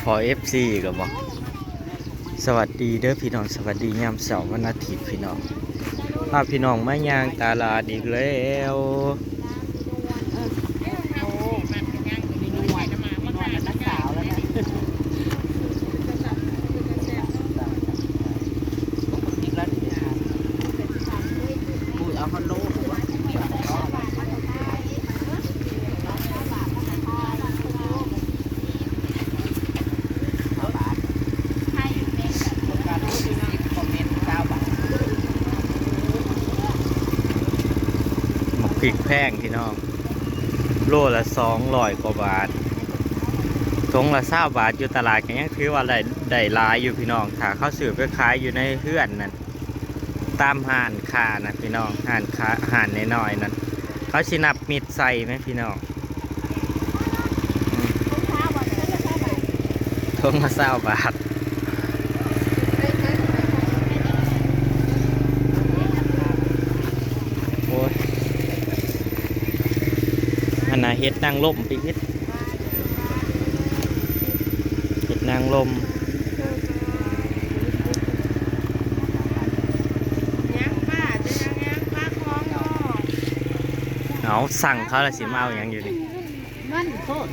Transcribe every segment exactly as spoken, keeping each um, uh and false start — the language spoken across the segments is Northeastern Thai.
พอ เอฟซี ก็บอก สวัสดีเด้อพี่น้อง สวัสดียามเช้าวันอาทิตย์พี่น้อง พาพี่น้องมาย่างตลาดอีกแล้ว หมากพริกแพงพี่น้อง โลละสองร้อยกว่าบาท ถุงละซาวบาท อยู่ตลาดก็ยังถือว่าได้ ได้หลายอยู่พี่น้อง ถ้าเขาซื้อไปขายอยู่ในเฮือนนั่น ตามห้านค้านะพี่น้อง ห้านค้า ห้านน้อยๆนั่น เขาสินับมิตรใส่ไหมพี่น้อง อืม ถุงละซาวบาท โอ้ย อันน่ะเห็ดนางลมไปเห็ด เห็ดนางลม ยังป้า จะยังยังป้าคล้องเนาะ เอาสั่งเขาละสิมาเอาหยังอยู่นี่ มันโคตร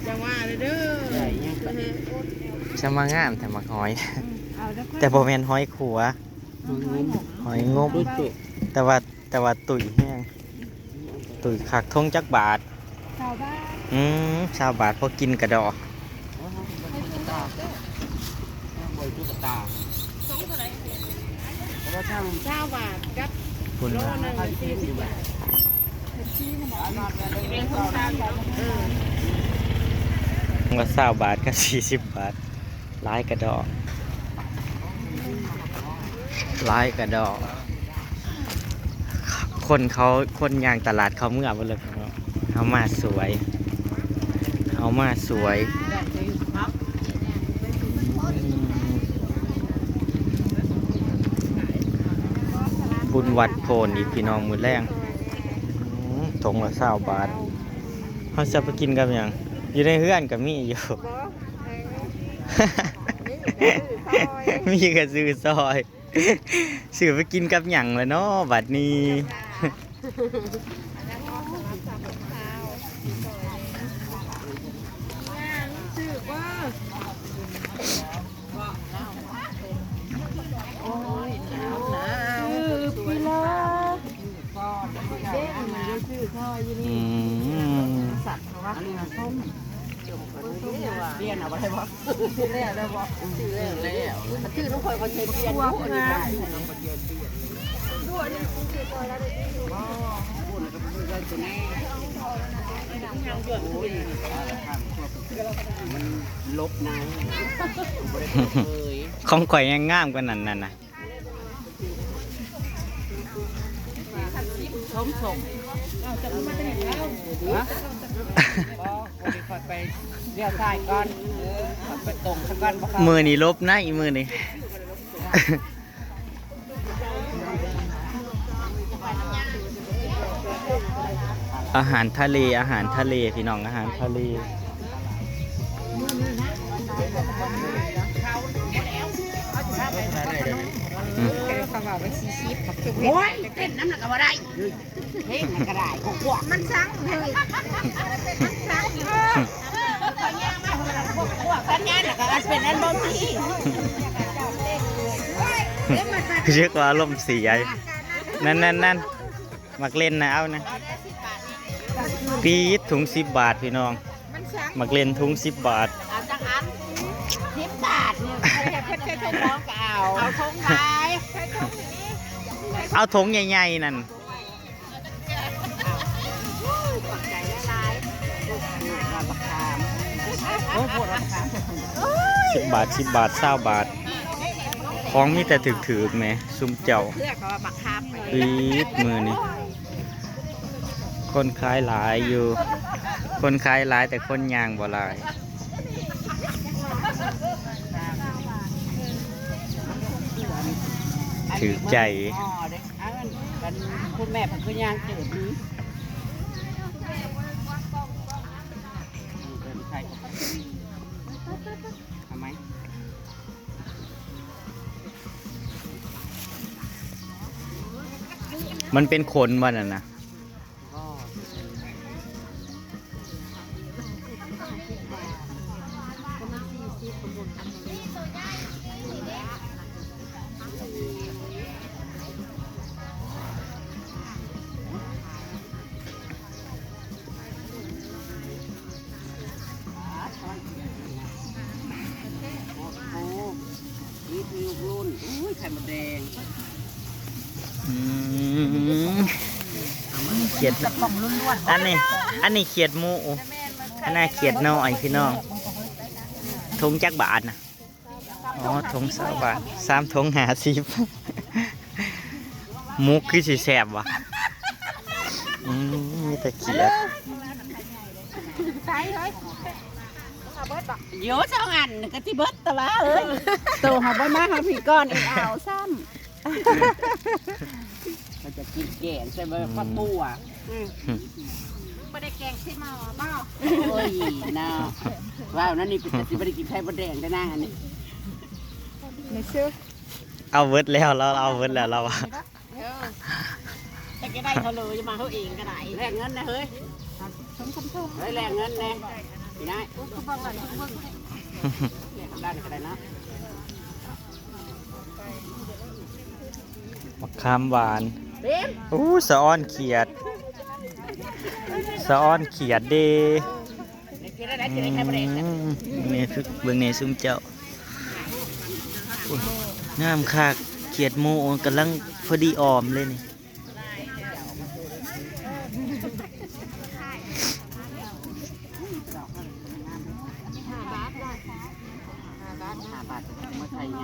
จังหวะเลยเด้อ สมางามแต่หมากหอย เอาเด้อ แต่บ่แม่นหอยขัว หอยงม หอยงม แต่ว่า แต่ว่าตุ๋ยแห้ง ตุ๋ยคัก ทงจักบาท ซาวบาท อืม ซาวบาท พอกินกระดอก ซาวบาทกับ คุณ โลหนึ่งสี่สิบบาท เออ ว่าซาวบาทกับสี่สิบบาท หลายกระดอก หลายกระดอก คนเขา คนย่างตลาดเขาเมือเบิดเลย เอามาสวย เอามาสวย บุญวัดโพนอีกพี่น้อง มื้อแลง อืม ถุงละซาวบาท เขาจะไปกินกับหยัง อยู่ในเฮือนก็มีอยู่ มีก็ซื้อซอย ซื้อไปกินกับหยังล่ะเนาะ บัดนี้ อืม เปลี่ยนเอาบ่ได้บ่ ซื้อแล้วได้บ่ ซื้อแล้ว ซื้อน้ำข่อยก็ใช้เปลี่ยน พวกนะ มันลบใน บ่ได้เปิดเผย ของข่อยยังงามกว่านั้นนั่นน่ะ ส้มส้ม ฮะ บ่ บ่ได้ค่อยไปเลี้ยวซ้ายก่อน เออ ค่อยไปตรงซะก่อน บ่เข้า มื้อนี้ลบนะ อีมื้อนี้ อาหารทะเล อาหารทะเล พี่น้อง อาหารทะเล อืม โอ้ย เต้นน้ำหนักก็บ่ได้ เพลงมันก็ได้ พวก มันสั่งเลย มันสั่ง เออ พวกสัญญาณน่ะก็อันเป็นอันบ่มี เรียกว่าอารมณ์เสีย นั่น นั่น นั่น หมากเล่นนะ เอานะ ปี๊ด ถุงสิบบาท พี่น้อง มันสั่ง หมากเล่นถุงสิบบาท เอาจักอัน สิบบาทนี่ เพิ่นเคยทดลองก็เอา เอาทงขาย เอาทงใหญ่ๆนั่น ขอบใจหลายๆ บักขาม โอ้โห บักขาม สิบบาท สิบบาท ซาวบาท ของมีแต่ถืกๆแหม ซุมเจ้า เลือกเอาบักขามไป ปี๊ด มื้อนี้ คนขายหลายอยู่ คนขายหลายแต่คนย่างบ่หลาย ถืกใจ อ๋อ เด้อ อันนั้น อันคุณแม่เพิ่นคือย่างจืดนี้ เพิ่นขายกับ มันเป็นขนบ่นั่นนะ โอ้โห นี่คือลูกรุ่น อุ้ย ไข่มดแดง อืม เขียด กระป๋องล้วนๆ อันนี้ อันนี้เขียดหมู อันนั้นเขียดน้อยพี่น้อง ถุงจักบาทนะ อ๋อ ถุงซาวบาท สามถุงห้าสิบ หมูคือสิแซ่บวะ อืม มีแต่เขียด เดี๋ยวสองอันก็สิเบิดตะละเอ้ย โตหาบ่มาหาพี่ก่อนอีกเอาซ้ำ มันจะกินแกงใส่ใบผักบัว อืม บ่ได้แกงใส่หม้อบ่ โอ้ยเนาะ ว้าว นั่นนี่เป็นแต่สิบ่ได้กินไข่มดแดงได้อนะ อันนี้ ไม่เชื่อ เอาเวิร์ดแล้ว เราเอาเวิร์ดแล้ว เราอะ เออ แต่ก็ได้เขาเลย จะมาเขาเองก็ได้ แลกเงินนะเฮ้ย เฮ้ย แลกเงินแน่ พี่นาย ได้ก็ได้นะ มะขามหวาน อู้ สะออนเขียด สะออนเขียดเด้ อืม นี่คือเบิ่งในซุมเจ้า งามคัก เขียดหมูกำลังพอดีออมเลยนี่ ห้าบาท ห้าบาท มาใส่ไง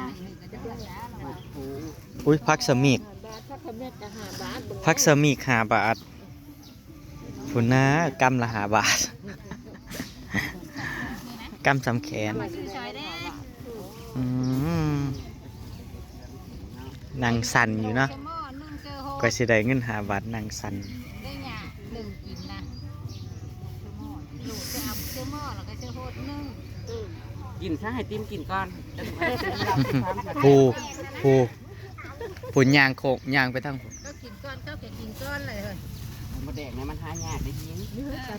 อุ้ย ผักสะมิก ผักสะมิกห้าบาท พุ้นนะ กำละห้าบาท กำสำแขน อืม นั่งสั่นอยู่เนาะ ก็สิได้เงินห้าบาท นั่งสั่น กินซะ ให้ติมกินก่อน ผู้ ผู้ ผู้ย่างโคก ย่างไปทางผู้ ก็กินก่อน เจ้าก็กินก่อนเลย มดแดงเนี่ยมันหายากได้ยิน เออ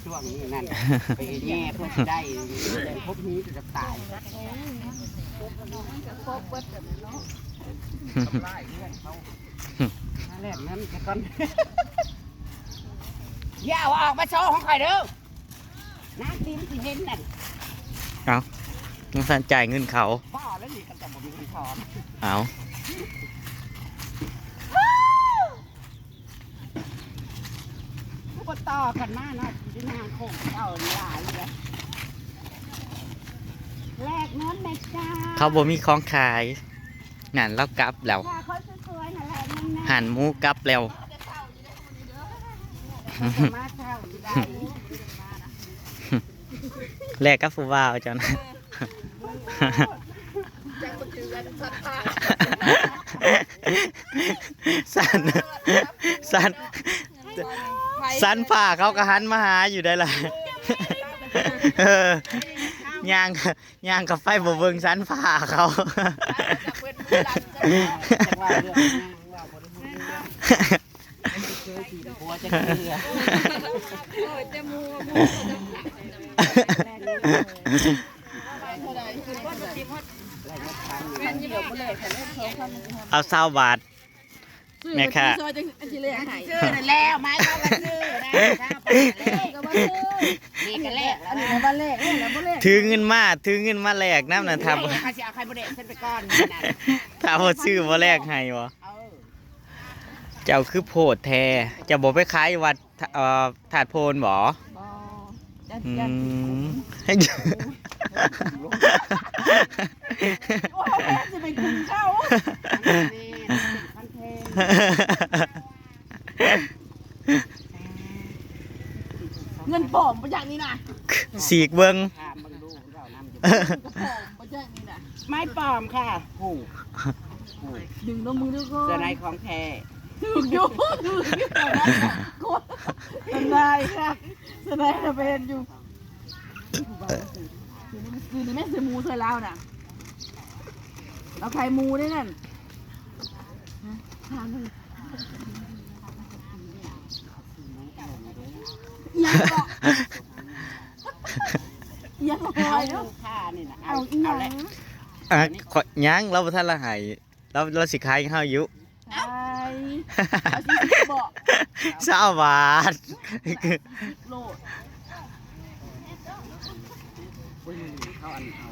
ช่วงนี้นั่น ไปแย่เพื่อสิได้ พบนี้จะตาย มันก็ครบเบิดแล้วเนาะ แลกเงินซะก่อน อย่าเอาออกมาโชว์ของข่อยเด้อ น้ำทิมสิเห็นนั่น เอา จั่งซั้นจ่ายเงินเขา บ้าแล้วนี่ กันแต่บ่มีเงินทอน เอา ผู้บ่ต่อกันมาเนาะ ที่นางคงเก่าหลายเลย แลกเงินแม่จ้า เขาบ่มีของขาย นั่น ลาวกลับแล้ว ว่าเขาสวยๆ นั่นแหละ นั่นแหละ หันหมูกลับแล้ว มาเท่าอยู่ได้ แลกกับผู้บ่าวเจ้านะ สัน สัน สันผ้าเขาก็หันมาหาอยู่ได้ล่ะ เออ ย่าง ย่างเข้าไปบ่เบิ่งสันผ้าเขา จังว่าเรื่อง ผัวจะเกลือ โอ้ย แต่หมู่ หมู่ เอาซาวบาท แม่ค้า ซื้อนั่นแล้ว ไม้ก็มาซื้อนะ ก็มาซื้อ นี่ก็แลกแล้วนะ อันนี้มาแลก นี่แหละบ่แลก ถือเงินมา ถือเงินมาแลกนำนะ ถ้าบ่ เขาสิเอาไข่มดแดงฉันไปก่อนนะ ถ้าบ่ซื้อบ่แลกให้บ่ เออ เจ้าคือโพดแท้ เจ้าบ่ไปขายวัด เอ่อ ธาตุโพนบ่ บ่ จัด อืม จัด โอ้ย สิไปกินข้าว เงินปลอมปะอย่างนี้นะ สีกเบิ่ง ถามเบิ่งดู เจ้าน้ำอยู่ เงินปลอมปะอย่างนี้นะ ไม้ปลอมค่ะ ผูก ผูก ดึงลงมือดูก่อน เสื้อในของแท้ ถูกอยู่ ถูกอยู่ เสื้อในค่ะ เสื้อในน่ะเป็นอยู่ อยู่ในแม่ซื้อหมูใส่ลาวน่ะ เอาไข่หมูด้วยนั่น ฮะ ถามเลย ยังบ่ ยังบ่ เอา เนาะ ค่านี่นะ เอา เอาอีหยัง เอาแหละ อ่ะ ขอ ยัง เราบ่ทันละให้ เรา เราสิขายให้เฮาอยู่ ขาย เอาสี่สิบบ่ ซาวบาท โลด อุ้ย เขาอันเอา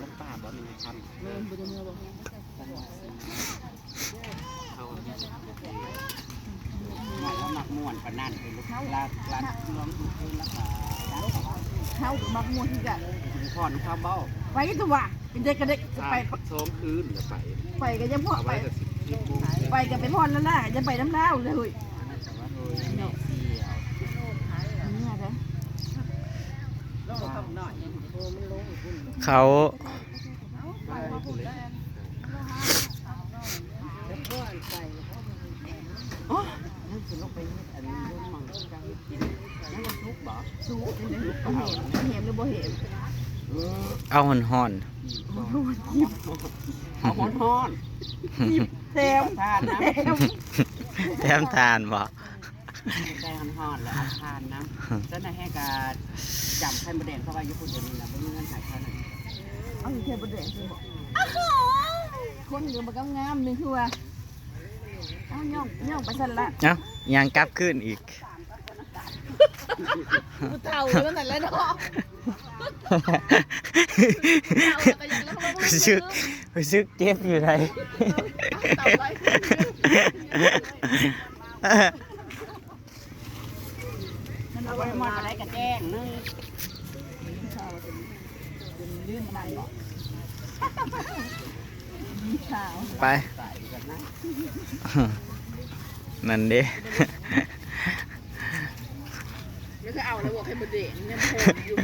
ลงป่าบ่มีคำ แม่นบ่ได้เมือบ่ เขาอันนี้ หน่อยแล้วมักม่วนปานนั้นเป็นลูกรัก รักเครื่องลูกเครื่องรักษา เฮาก็มักม่วนคือกัน ผ่อนเขาเบ้า ไปตัว เป็นเด็กก็ได้ ไป อ่ะ สองคืนเดี๋ยวไป ไปก็ยังพอ เอา ไป ไว้แต่สิบโมง ไปก็ไปผ่อนแล้วล่ะ อย่าไปน้ำลาวเลย เฮ้ย แต่ว่าเฮ้ยแม่เสี่ยว เนี่ยเด้อ เขา โอ้ย นั่นสิลงไปเฮ็ดอันนี้ลงหม่องกันกิน ยังบ่สุกบ่ สุก เห็น เห็นหรือบ่เห็น เออ เอาฮ้อนๆ เอาฮ้อนๆ แถม ทานนะ แถม แถมทานบ่ ใส่ฮ้อนๆ แล้วเอาทานนะ เจ้าหน้าแห้งกะจำไข่มดแดงเข้าไว้อยู่คนเดียวนี่นะ บ่มีเงินขายข้าวหน่อย เอาอยู่แค่บ่แดงสิบ่ คนอยู่บ่งามๆ นี่คือว่า เอาย่อง ย่องไปสั่นละ เอ้า ย่างกลับคืนอีก ผู้เฒ่าอยู่นั่นแหละเนาะ ผู้เฒ่าก็ยังลงๆ รู้สึก รู้สึกเจ็บอยู่ไหน เฒ่าไว้ มันเอาไว้หมดอะไรกระแจ้งนึง ไป นั่นเด้ แล้วก็เอาแล้วบอกให้มันเด่นยังโผล่อยู่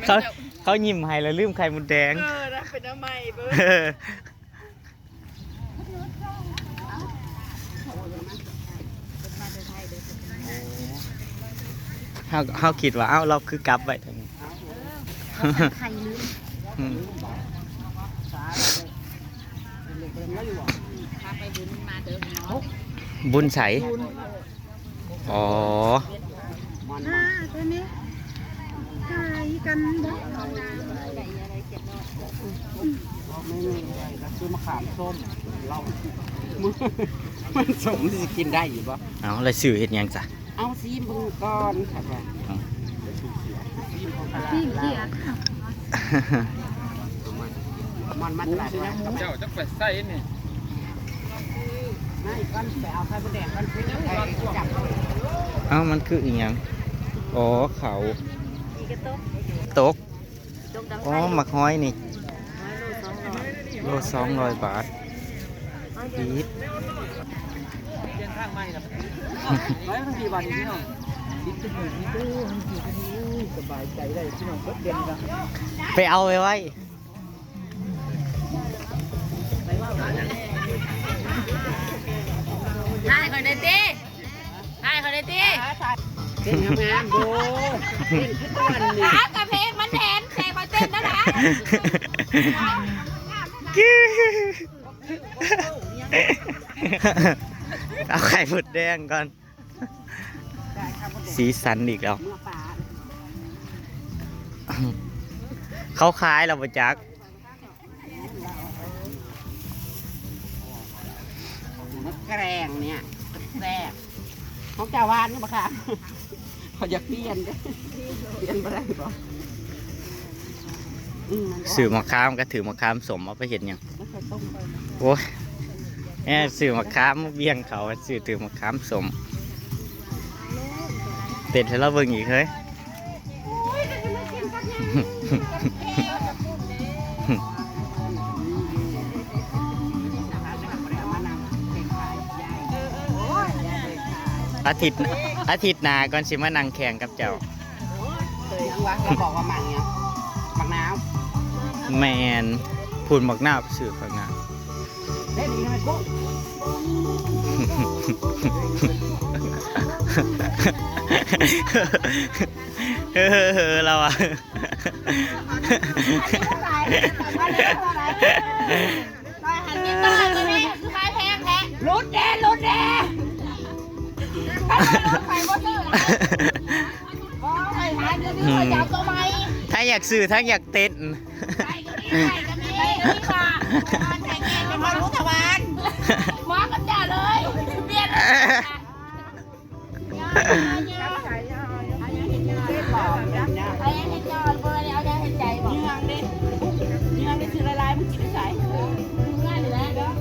เขา เขายิ้มให้แล้วลืมไข่มดแดง เออนะเป็นน้ำไหม้เบ้อ เออ เฮา เฮาคิดว่า เอ้า เราคือกลับไว้ทางนี้ ไข่ลืม อืม พาไปบุญมาเด้อเนาะ บุญใส อ๋อ อ่า ตัวนี้ขายกันบ่ ไม่มีอะไรก็ซื้อมะขามส้ม เรา มันส้มมันสิกินได้อยู่บ่ เอา แล้วซื้อเฮ็ดหยังจ้ะ เอาซีมเบิ่งก่อนค่ะว่า เอา ปิ้งเขียด มันมันหลาย เจ้าจักไปใส่นี่ ไม่ก่อนไปเอาไข่มดแดงก่อน ไปจับ เอ้า มันคืออีหยัง อ๋อ เขา ตก ตกดัง อ๋อ ไฟ หมากฮ้อยนี่ โลสองร้อย โลสองร้อยบาท ดีด เปลี่ยนทางใหม่ครับ ร้อยทั้งสี่บาทนี่พี่น้อง สบายใจได้พี่น้อง เบิดเดือนละ ไปเอาไว้ไว้ ถ่ายเขาได้ติ ถ่ายเขาได้ติ เป็นงามๆ ดู เป็นคือตอนนี้ หากระเพลงมันแหนแต่เขาเต้นนะคะ เอาไข่มดแดงก่อน สีสันอีกแล้ว เมือปลา เขาขายแล้วบ่จัก มะแกรงเนี่ย แซ่บ ของเจ้าหวานนี่บ่คะ เขาอยากเปลี่ยนเด้อ เปลี่ยนบ่ได้บ่ อืม ซื้อมะขามก็ถือมะขามส้มเอาไปเฮ็ดหยัง โอ้ย แอบซื้อมะขามมาเบี่ยงเขา ซื้อถือมะขามส้ม เต้นให้เราเบิ่งอีกเฮ้ย อาทิตย์ อาทิตย์หน้าก่อนสิมานั่งแข่งกับเจ้า เคยว่าเราบอกว่าหมากเนี่ย หมากนาว แม่น พูนหมากนาวไปซื้อข้างหน้า ได้ดีทำไมกุ้ง เออ เราอะ หันกินต่อตัวนี้คือไม้แพงแท้ หลุดแน่ หลุดแน่ ถ้าไม่หลุดไปบ่ซื้อละ อืม จะเอาตัวไหม ทั้งอยากซื้อทั้งอยากเต้น ใส่ก็มีใส่ก็มีนี่ค่ะ ใส่แกงเป็นวันรู้ทวาร หมอกับจ่าเลยเปลี่ยน เอายังเห็นจอดเบอร์เนี่ย เอายังเห็นใจบอก เยื่องดิ เยื่องดิ ซื้อหลายๆ มึงกินไปใส่ เมื่ออยู่แล้ว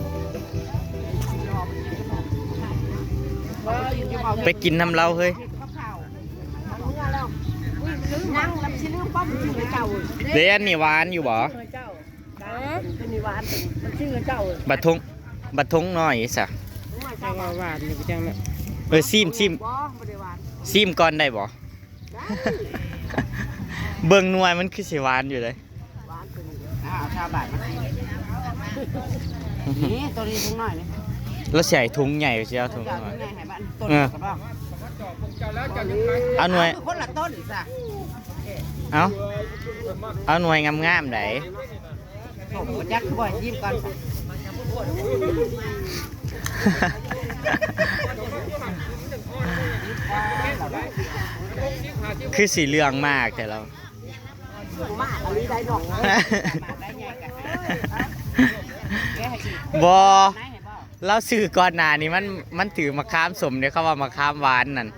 ไปกินน้ำเหล้าเฮ้ย นั่งลำชิลืมป้อมชื่อเจ้า เดี๋ยวอันนี้หวานอยู่บ่ เจ้า เออ เป็นหวาน มันชื่อเจ้า บัดทง บัดทงน้อยซะ แต่ว่าหวานอยู่จังเลย เออ ซิม ซิม บ่ บ่ได้หวาน ซิมก่อนได้บ่ ได้ เบิ่งหน่วยมันคือสิหวานอยู่เลย หวานตัวนี้ อ่า เอาชาวบ้านมาซิม นี่ ตัวนี้ถุงน้อยนี่ แล้วใส่ถุงใหญ่สิเอาถุงน้อย เจ้าถุงใหญ่ให้บ้าน ต้น เออ กระบอก เอาหน่วย เอาคนละต้นซะ เอา เอาหน่วยงามๆ ได๋ ผมบ่จักบ่ชิมก่อน คือสีเหลืองมากแต่เรา มากอันนี้ได้ดอก บ่ เราซื้อก่อนหน้านี้มัน มันถือมะขามส้มเนี่ย เขาว่ามะขามหวานนั่น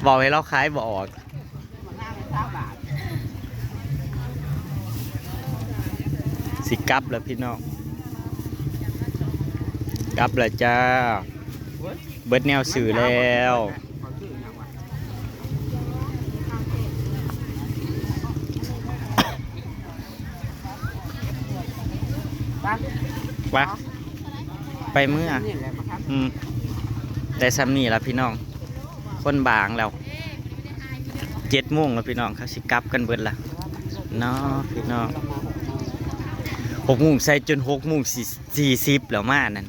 บอกให้เราขายบ่ออก สิกลับแล้วพี่น้อง กลับแล้วจ้า เบิดแนวซื้อแล้ว ไป ไปเมือ อืม แต่ส่ำนี้ล่ะพี่น้อง คนบางแล้ว เจ็ดโมงแล้วพี่น้อง เขาสิกลับกันเบิดละเนาะพี่น้อง หกโมงใส่จนหกโมงสี่สิบแล้วมานั่น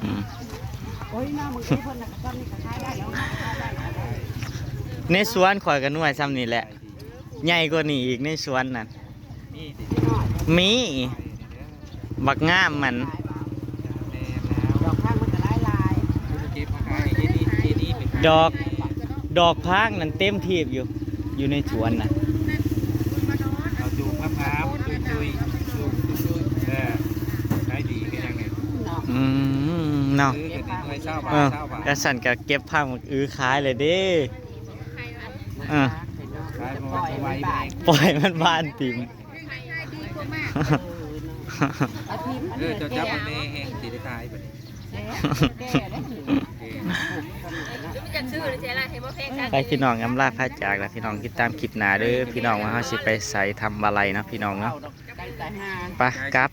อืม ในสวนข่อยก็หน่วยส่ำนี้แหละ ใหญ่กว่านี้อีกในสวนนั่น มี บักงามมัน ดอกพางมันก็หลายๆ ดอก ดอกพางนั่นเต็มทีบอยู่ อยู่ในสวนน่ะ เอาจูบมะพร้าวจุยๆ จุยๆ เออ ขายดีก็ยังไง อืม เนาะ ซื้อกันหน่วยซาวบาท เออ ซาวบาท กะสั่นกะเก็บผักอื้อขายเลยเด้ เออ ขายบ่ไหวแม่ง ปล่อยมันบานติ่ม เออ เจ้าจับมันแน่แฮงสิได้ขายบัดนี้ ไปพี่น้อง อำลาพาจากแล้วพี่น้อง ติดตามคลิปหน้าเด้อพี่น้อง ว่าเฮาสิไปไสทำอะไรเนาะพี่น้องเนาะ ไปกลับ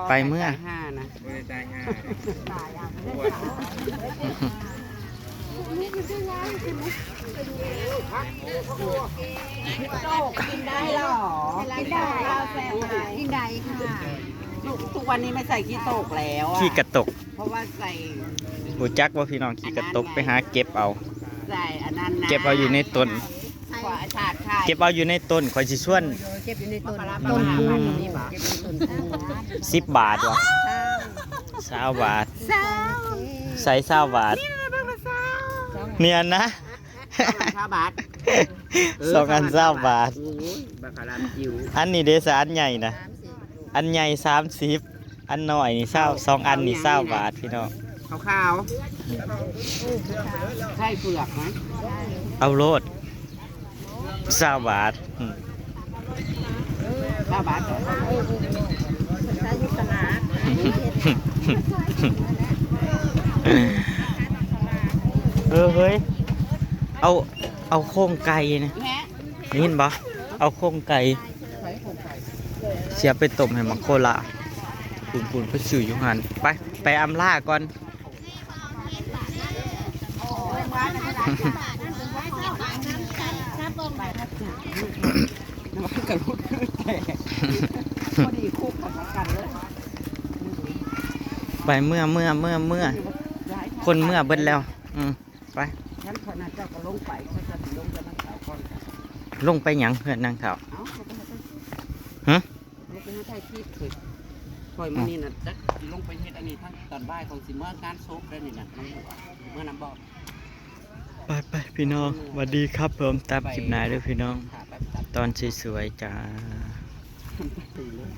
ไปเมือ บ่ได้ตายห่านะ บ่ได้ตายห่า กินได้หรอ กินได้ ข้าวแซ่บไหม กินได้ค่ะ ทุก ทุกวันนี้ไม่ใส่ขี้ตกแล้วอะ ขี้กระตก เพราะว่าใส่ รู้จักบ่พี่น้อง ขี้กระตก อันนั้นไง ไปหาเก็บเอา ใส่อันนั้นนะ เก็บเอาอยู่ในต้น ใส่ ขวาชาติไทย เก็บเอาอยู่ในต้น ข่อยสิชวน เก็บอยู่ในต้น มะขาม ต้น มะขาม กุ้ง นี่บ่ เก็บอยู่ในต้นกุ้ง สิบบาทวะ ซาวบาท ซาว ใส่ซาวบาท นี่นะเบิ่งนะซาว เนี่ยนะ สองอันซาวบาท เออ สองอันซาวบาท โอ้ย บักขะลามจิ๋ว อันนี้เด้อ อันใหญ่นะ อันใหญ่สามสิบ อันน้อยนี่ซาว สองอันนี่ซาวบาทพี่น้อง ขาวๆ ใช่เผือกไหม เอาโลด ซาวบาท อืม ซาวบาท เออ เฮ้ย เอา เอาโครงไก่นะ ได้ยินบ่ เอาโครงไก่ เสียไปต้มให้หมากโคล่า ปูนๆ ไปซื้ออยู่หั่น ไป ไปอำลาก่อน ไปเมือ เมือ เมือ เมือ คนเมือเบิดแล้ว อืม ไป ฉันขอนั้นเจ้าก็ลงไปเขาจะสิลงกับนางสาวก่อนค่ะ ลงไปหยังเฮือนนางเฒ่า เอ้าเขาก็ให้ไป ฮะ ลงไปหาถ่ายคลิปเลยคอยมานี่นะจะลงไปเฮ็ดอันนี้ทั้งตอนบ่ายของสิเมื่องานศพได้นี่นะน้องบัวเมื่อนำบอก ไปไปพี่น้องสวัสดีครับผมตามคลิปหน้าเด้อพี่น้อง ค่ะแบบตัด ตอนสวยๆจ้า ตีเลย